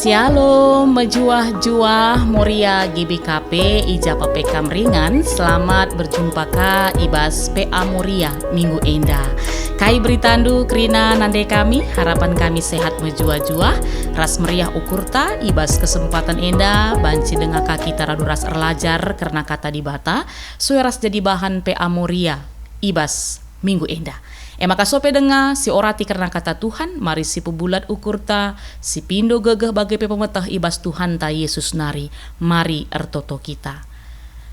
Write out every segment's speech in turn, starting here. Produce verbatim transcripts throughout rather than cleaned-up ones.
Shalom, mejuah-juah Moria G B K P, i ja pe kam ringan, selamat berjumpa ka i bas P A Moria minggu enda. Kai beritandu kerina nande kami? Harapan kami sehat mejuah-juah, ras meriah ukurta. I bas kesempatan enda banci denga ka kita radu ras erlajar kerna Kata Dibata, sue ras jadi bahan P A Moria i bas minggu enda. E maka sope denga, siorati kerna Kata Tuhan, mari sipebulat ukurta, sipindo gegeh bage pe pemeteh i bas Tuhanta Jesus nari. Mari ertoto kita.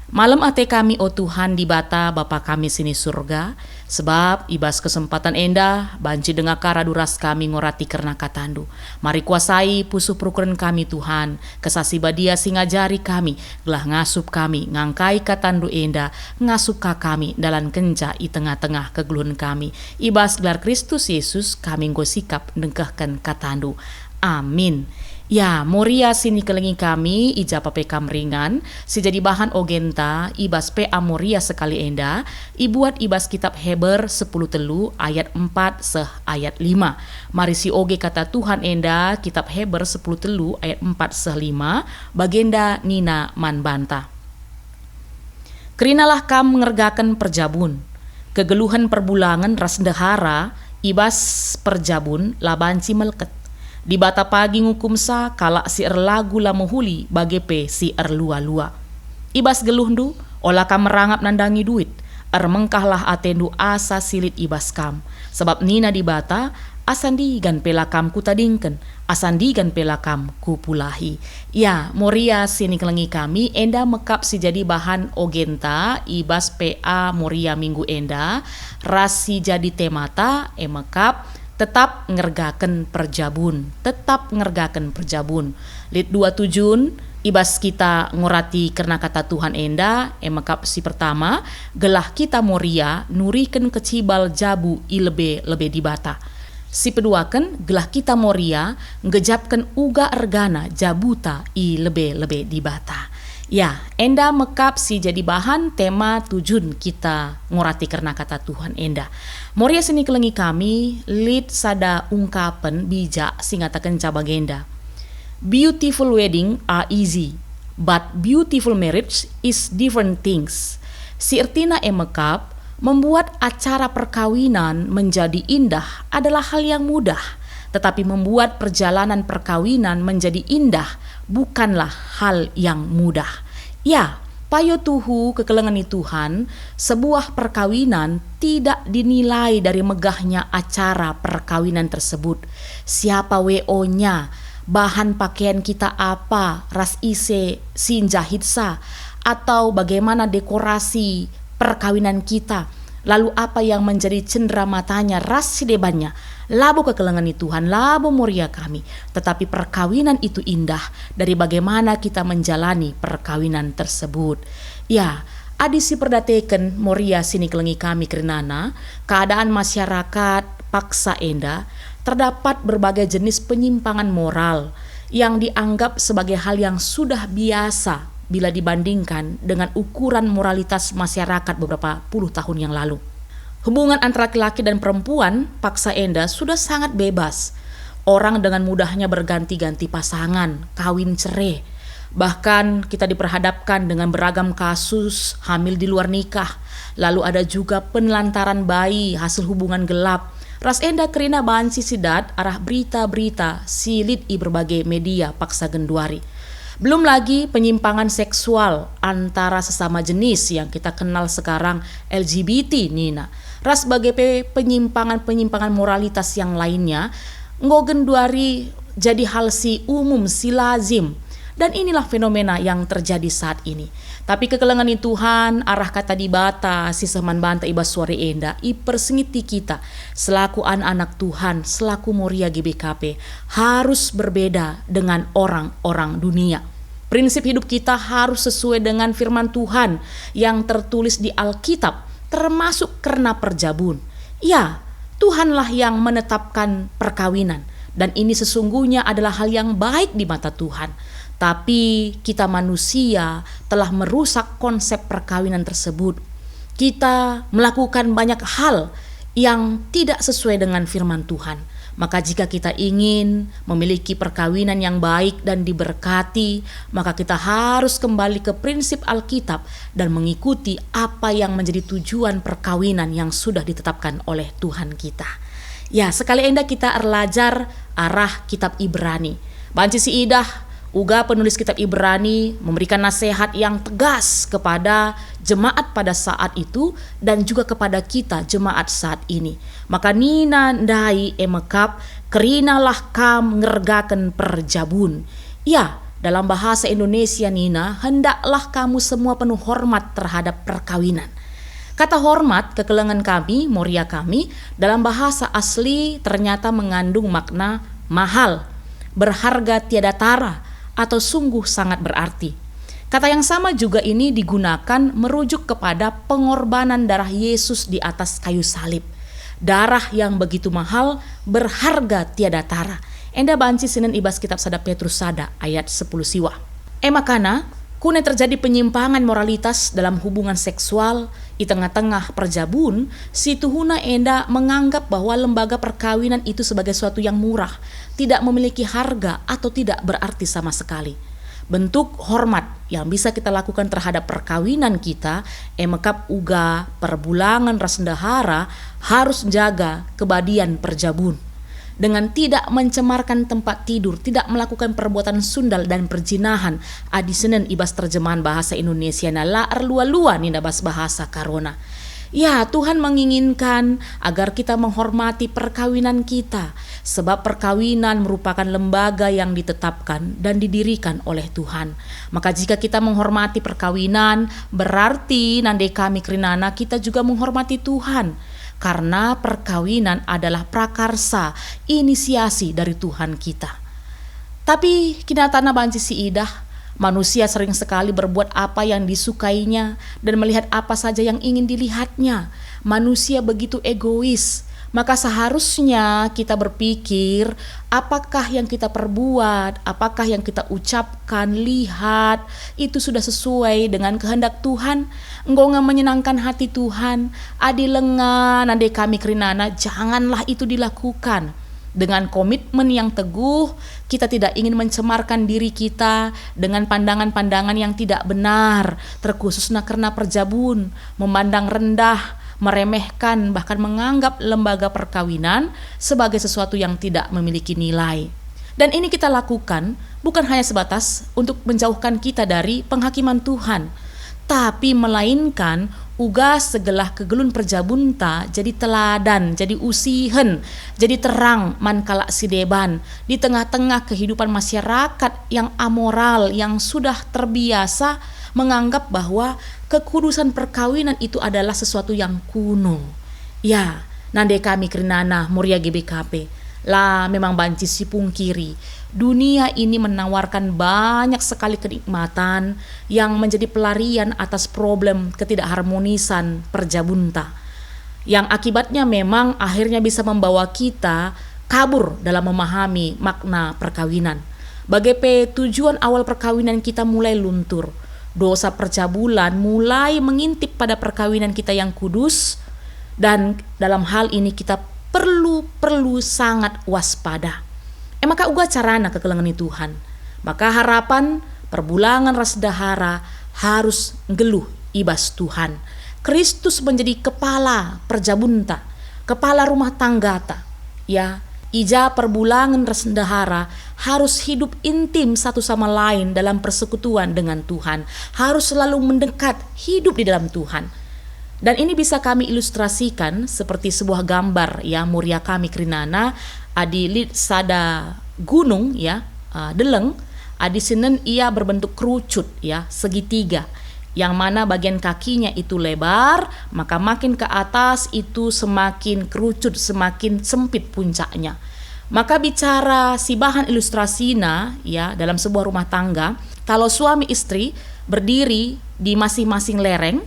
Malem ate kami, o Tuhan Dibata, Bapa kami si ni Surga, sebab i bas kesempatan enda banci denga ka radu ras kami ngorati kerna KataNdu. Mari kuasai pusuh perukuren kami, Tuhan, Kesah Si Badia si ngajari kami, gelah ngasup kami ngangkai KataNdu enda, ngasup ka kami ndalankenca i tengah-tengah kegeluhen kami. I bas gelar Kristus Yesus kami enggo sikap nengkehken KataNdu. Amin. Ya, Moria si nikelengi kami, i ja pe kam ringan, si jadi bahan ogenta i bas P A Moria sekali enda, ibuat i bas kitab Heber sepuluh telu ayat empat seh ayat lima. Mari sioge Kata Tuhan enda, kitab Heber sepuluh telu ayat empat seh lima, bagenda nina man banta, "Kerinalah kam ngergaken perjabun. Kegeluhen perbulangen ras ndehara i bas perjabun la banci melket. Dibata pagi ngukumsa kalak si erlagu la mehuli bage pe si erlua-lua. I bas geluhndu, ola kam merangap nandangi duit, ermengkahlah atendu asa si lit i bas kam. Sabap nina Dibata, 'Asa ndigan pe la kam kutadingken, asa ndigan pe la kam kupulahi.'" Ya, Moria si nikelengi kami, enda mekap si jadi bahan ogenta i bas P A Moria minggu enda, ras si jadi temata, e mekap, tetap ngergaken perjabun, tetap ngergaken perjabun. Lit dua tujun i bas kita ngorati kerna Kata Tuhan enda, e mekap si pertama, gelah kita Moria nuriken kecibal jabu i lebe-lebe Dibata. Si peduaken, gelah kita Moria nggejapken uga ergana jabuta i lebe-lebe Dibata. Ya, enda mekap si jadi bahan tema tujun kita ngorati kerna Kata Tuhan enda. Moria si nikelengi kami, lit sada ungkapen bijak si ngatakenca bagenda, "Beautiful wedding are easy, but beautiful marriage is different things." Si ertina e mekap, membuat acara perkawinan menjadi indah adalah hal yang mudah, tetapi membuat perjalanan perkawinan menjadi indah bukanlah hal yang mudah. Ya, payo tuhu kekelengen ni Tuhan, sebuah perkawinan tidak dinilai dari megahnya acara perkawinan tersebut. Siapa W O-nya, bahan pakaian kita apa, ras ise si njahitsa, atau bagaimana dekorasi perkawinan kita, lalu apa yang menjadi cendera matanya ras si debannya, labo kekelengen ni Tuhan, labo Moria kami, tetapi perkawinan itu indah dari bagaimana kita menjalani perkawinan tersebut. Ya, adi siperdateken Moria si nikelengi kami kerinana, keadaan masyarakat paksa enda, terdapat berbagai jenis penyimpangan moral yang dianggap sebagai hal yang sudah biasa bila dibandingkan dengan ukuran moralitas masyarakat beberapa puluh tahun yang lalu. Hubungan antara laki-laki dan perempuan paksa enda sudah sangat bebas. Orang dengan mudahnya berganti-ganti pasangan, kawin cerai. Bahkan kita diperhadapkan dengan beragam kasus hamil di luar nikah. Lalu ada juga penelantaran bayi hasil hubungan gelap. Ras enda kerina banci sidat arah berita-berita si lit i berbagai media paksa genduari. Belum lagi penyimpangan seksual antara sesama jenis yang kita kenal sekarang L G B T nina, ras bage pe penyimpangan-penyimpangan moralitas yang lainnya enggo genduari jadi hal si umum, si lazim. Dan inilah fenomena yang terjadi saat ini. Tapi kekelengen ni Tuhan, arah Kata Dibata si seh man banta i bas sore enda, ipersingeti kita selaku anak-anak Tuhan, selaku Moria G B K P, harus berbeda dengan orang-orang dunia. Prinsip hidup kita harus sesuai dengan firman Tuhan yang tertulis di Alkitab, termasuk kerna perjabun. Ya, Tuhanlah yang menetapkan perkawinan, dan ini sesungguhnya adalah hal yang baik di mata Tuhan. Tapi kita manusia telah merusak konsep perkawinan tersebut. Kita melakukan banyak hal yang tidak sesuai dengan firman Tuhan. Maka jika kita ingin memiliki perkawinan yang baik dan diberkati, maka kita harus kembali ke prinsip Alkitab dan mengikuti apa yang menjadi tujuan perkawinan yang sudah ditetapkan oleh Tuhan kita. Ya, sekali enda kita erlajar arah kitab Ibrani. Banci siidah, uga penulis kitab Ibrani memberikan nasihat yang tegas kepada jemaat pada saat itu dan juga kepada kita jemaat saat ini. Maka nina ndai e mekap, "Kerinalah kam ngergaken perjabun." Ya, dalam bahasa Indonesia nina, "Hendaklah kamu semua penuh hormat terhadap perkawinan." Kata hormat, kekelengen kami, moria kami, dalam bahasa asli ternyata mengandung makna mahal, berharga tiada tara, atau sungguh sangat berarti. Kata yang sama juga ini digunakan merujuk kepada pengorbanan darah Yesus di atas kayu salib. Darah yang begitu mahal, berharga tiada tara. Enda banci sinen i bas kitab sada Petrus sada ayat sepuluh siwa. E makana, kune terjadi penyimpangan moralitas dalam hubungan seksual i tengah-tengah perjabun, si tuhuna enda menganggap bahwa lembaga perkawinan itu sebagai suatu yang murah, tidak memiliki harga atau tidak berarti sama sekali. Bentuk hormat yang bisa kita lakukan terhadap perkawinan kita, e mekap uga perbulangen ras ndehara, harus njaga kebadian perjabun dengan tidak mencemarkan tempat tidur, tidak melakukan perbuatan sundal dan perjinahan, adi sinen i bas terjemahan bahasa Indonesia na la erlua-lua nina bas bahasa Karona. Ya, Tuhan menginginkan agar kita menghormati perkawinan kita, sebab perkawinan merupakan lembaga yang ditetapkan dan didirikan oleh Tuhan. Maka jika kita menghormati perkawinan, berarti nande kami kerinana kita juga menghormati Tuhan, karena perkawinan adalah prakarsa inisiasi dari Tuhan kita. Tapi kenyataanna banci siidah, manusia sering sekali berbuat apa yang disukainya dan melihat apa saja yang ingin dilihatnya. Manusia begitu egois, maka seharusnya kita berpikir, apakah yang kita perbuat, apakah yang kita ucapkan, lihat, itu sudah sesuai dengan kehendak Tuhan? Enggo nge menyenangkan hati Tuhan? Adi langa, nande kami kerinana, janganlah itu dilakukan. Dengan komitmen yang teguh, kita tidak ingin mencemarkan diri kita dengan pandangan-pandangan yang tidak benar, terkhususna kerna perjabun, memandang rendah, meremehkan, bahkan menganggap lembaga perkawinan sebagai sesuatu yang tidak memiliki nilai. Dan ini kita lakukan bukan hanya sebatas untuk menjauhkan kita dari penghakiman Tuhan, tapi melainkan uga segelah kegelun perjabunta jadi teladan, jadi usihen, jadi terang man kalak si deban di tengah-tengah kehidupan masyarakat yang amoral, yang sudah terbiasa menganggap bahwa kekudusan perkawinan itu adalah sesuatu yang kuno. Ya, nande kami kerinana moria G B K P, la memang banci sipungkiri, dunia ini menawarkan banyak sekali kenikmatan yang menjadi pelarian atas problem ketidakharmonisan perjabunta, yang akibatnya memang akhirnya bisa membawa kita kabur dalam memahami makna perkawinan. Bage pe tujuan awal perkawinan kita mulai luntur. Dosa percabulan mulai mengintip pada perkawinan kita yang kudus, dan dalam hal ini kita perlu, perlu sangat waspada. E maka uga carana kekelengen ni Tuhan. Maka harapan, perbulangen ras ndehara harus nggeluh i bas Tuhan. Kristus menjadi kepala perjabunta, kepala rumah tanggata. Ya, i ja perbulangen ras ndehara harus hidup intim satu sama lain dalam persekutuan dengan Tuhan, harus selalu mendekat, hidup di dalam Tuhan. Dan ini bisa kami ilustrasikan seperti sebuah gambar, ya, moria kami kerinana, adi lit sada gunung, ya, uh, deleng, adi sinen ia berbentuk kerucut, ya, segitiga, yang mana bagian kakinya itu lebar, maka makin ke atas itu semakin kerucut, semakin sempit puncaknya. Maka bicara si bahan ilustrasina, ya, dalam sebuah rumah tangga, kalau suami istri berdiri di masing-masing lereng,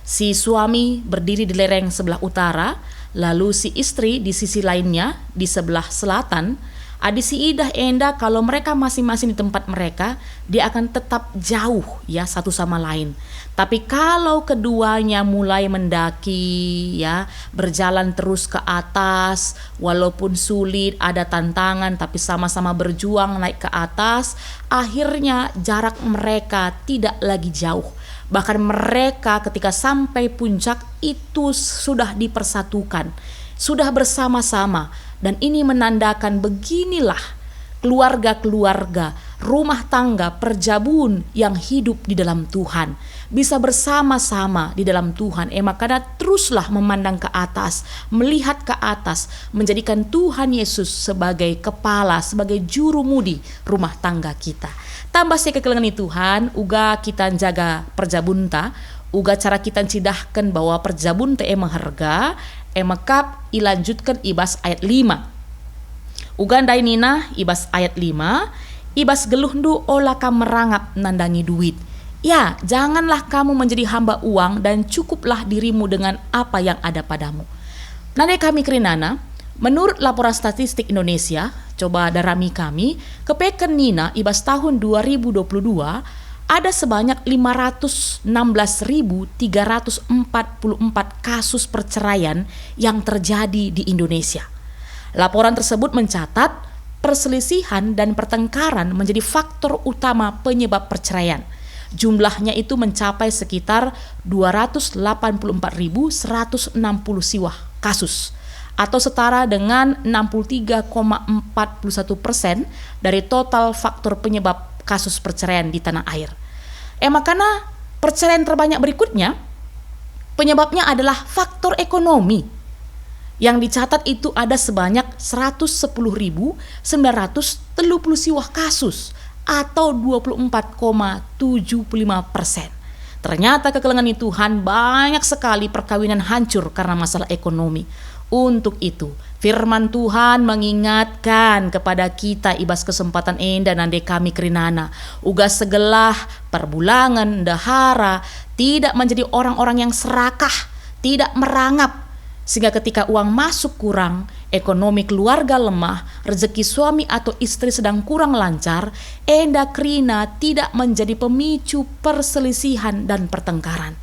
si suami berdiri di lereng sebelah utara, lalu si istri di sisi lainnya, di sebelah selatan, Adi si idah enda, kalau mereka masing-masing di tempat mereka, dia akan tetap jauh, ya, satu sama lain. Tapi kalau keduanya mulai mendaki, ya, berjalan terus ke atas, walaupun sulit, ada tantangan, tapi sama-sama berjuang naik ke atas, akhirnya jarak mereka tidak lagi jauh. Bahkan mereka ketika sampai puncak itu sudah dipersatukan, sudah bersama-sama, dan ini menandakan beginilah keluarga-keluarga, rumah tangga, perjabun yang hidup di dalam Tuhan, bisa bersama-sama di dalam Tuhan. E maka teruslah memandang ke atas, melihat ke atas, menjadikan Tuhan Yesus sebagai kepala, sebagai juru mudi rumah tangga kita. Tambah si kekelengen Tuhan, uga kita njaga perjabunta, uga cara kita ncidahken bahwa perjabunta e meherga, e mekap ilanjutken i bas ayat lima. Uga ndai nina i bas ayat lima, "I bas geluhndu ola kam merangap nandangi duit. Ya, janganlah kamu menjadi hamba uang dan cukuplah dirimu dengan apa yang ada padamu." Nande kami kerinana, menurut laporan statistik Indonesia, coba darami kami, kepeken nina i bas tahun dua ribu dua puluh dua, ada sebanyak lima ratus enam belas ribu tiga ratus empat puluh empat kasus perceraian yang terjadi di Indonesia. Laporan tersebut mencatat perselisihan dan pertengkaran menjadi faktor utama penyebab perceraian. Jumlahnya itu mencapai sekitar dua ratus delapan puluh empat ribu seratus enam puluh siwah kasus, atau setara dengan enam puluh tiga koma empat puluh satu persen dari total faktor penyebab kasus perceraian di tanah air. E makana, perceraian terbanyak berikutnya, penyebabnya adalah faktor ekonomi. Yang dicatat itu ada sebanyak seratus sepuluh ribu sembilan ratus telu puluh siwah kasus, atau dua puluh empat koma tujuh puluh lima persen. Ternyata kekelengen Tuhan, banyak sekali perkawinan hancur karena masalah ekonomi. Untuk itu, firman Tuhan mengingatkan kepada kita i bas kesempatan enda, nande kami kerinana, uga segelah perbulangen, ndehara, tidak menjadi orang-orang yang serakah, tidak merangap, sehingga ketika uang masuk kurang, ekonomi keluarga lemah, rezeki suami atau istri sedang kurang lancar, enda kerina tidak menjadi pemicu perselisihan dan pertengkaran.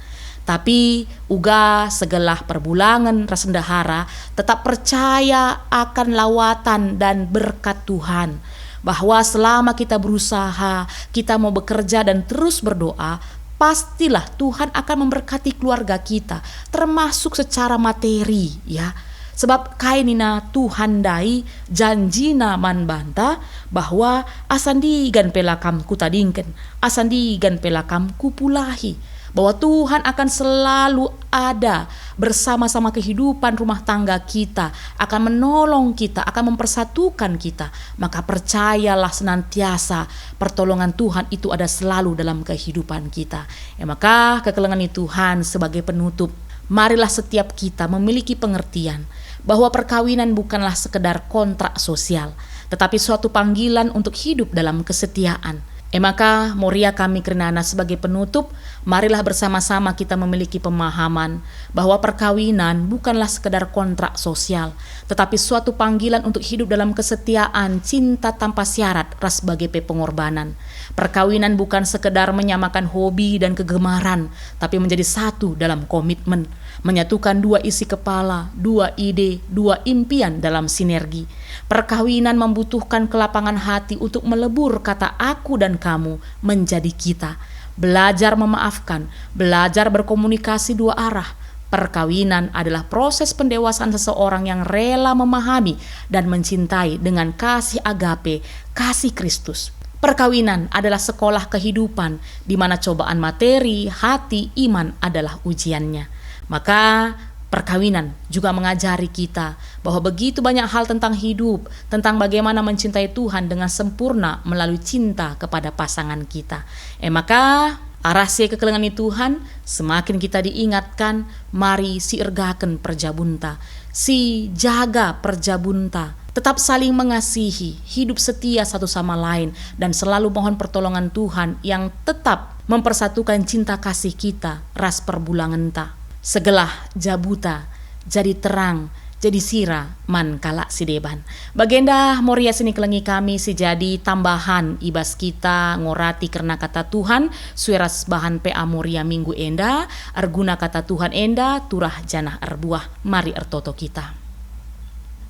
Tapi uga segelah perbulangen ras ndehara tetap percaya akan lawatan dan berkat Tuhan, bahwa selama kita berusaha, kita mau bekerja dan terus berdoa, pastilah Tuhan akan memberkati keluarga kita, termasuk secara materi, ya. Sebab kai nina Tuhan ndai, janjiNa man banta, bahwa asa ndigan pe la kam kutadingken, asa ndigan pe la kam kupulahi, bahwa Tuhan akan selalu ada bersama-sama kehidupan rumah tangga kita, akan menolong kita, akan mempersatukan kita. Maka percayalah senantiasa pertolongan Tuhan itu ada selalu dalam kehidupan kita. E maka, kekelengen Tuhan, sebagai penutup, marilah setiap kita memiliki pengertian bahwa perkawinan bukanlah sekedar kontrak sosial, tetapi suatu panggilan untuk hidup dalam kesetiaan. E maka, Moria kami kerinana sebagai penutup, marilah bersama-sama kita memiliki pemahaman bahwa perkawinan bukanlah sekedar kontrak sosial, tetapi suatu panggilan untuk hidup dalam kesetiaan, cinta tanpa syarat, ras bage pe pengorbanan. Perkawinan bukan sekedar menyamakan hobi dan kegemaran, tapi menjadi satu dalam komitmen, menyatukan dua isi kepala, dua ide, dua impian dalam sinergi. Perkawinan membutuhkan kelapangan hati untuk melebur kata "aku" dan "kamu" menjadi "kita". Belajar memaafkan, belajar berkomunikasi dua arah. Perkawinan adalah proses pendewasaan seseorang yang rela memahami dan mencintai dengan kasih agape, kasih Kristus. Perkawinan adalah sekolah kehidupan di mana cobaan materi, hati, iman adalah ujiannya. Maka, perkawinan juga mengajari kita bahwa begitu banyak hal tentang hidup, tentang bagaimana mencintai Tuhan dengan sempurna melalui cinta kepada pasangan kita. E maka, arah si kekelengen Tuhan, semakin kita diingatkan, mari siergaken perjabunta, sijaga perjabunta, tetap saling mengasihi, hidup setia satu sama lain, dan selalu mohon pertolongan Tuhan yang tetap mempersatukan cinta kasih kita ras perbulangenta. Segelah jabuta jadi terang, jadi sira man kalak si deban. Bagenda Moria si nikelengi kami si jadi tambahan i bas kita ngorati kerna kata Tuhan, sue ras bahan P A Moria minggu enda, erguna kata Tuhan enda turah janah erbuah. Mari ertoto kita.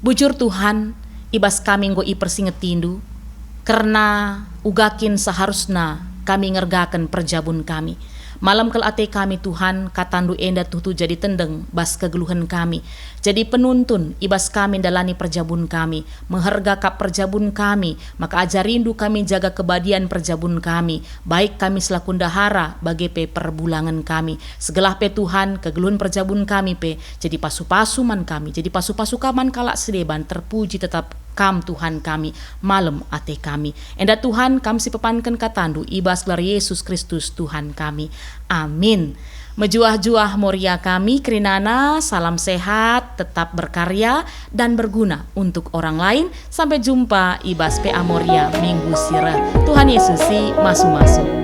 Bujur Tuhan, i bas kami enggo ipersingetindu, kerna uga kin seharusna kami ngergaken perjabun kami. Malem kal ate kami, Tuhan, katandu enda tuhu jadi tendeng bas kegeluhen kami, jadi penuntun i bas kami ndalani perjabun kami. Meherga kap perjabun kami, maka ajarindu kami jaga kebadian perjabun kami, baik kami selaku ndehara bage pe perbulangen kami. Segelah pe, Tuhan, kegeluhen perjabun kami pe jadi pasu-pasu man kami, jadi pasu-pasu kap man kalak si deban. Terpuji tetap Kam, Tuhan kami, malem ate kami. Enda, Tuhan, Kam si pepanken katandu i bas gelar Yesus Kristus, Tuhan kami. Amin. Mejuah-juah Moria kami kerinana, salam sehat, tetap berkarya, dan berguna untuk orang lain. Sampai jumpa i bas P A Moria minggu si reh. Tuhan Yesus si masu-masu.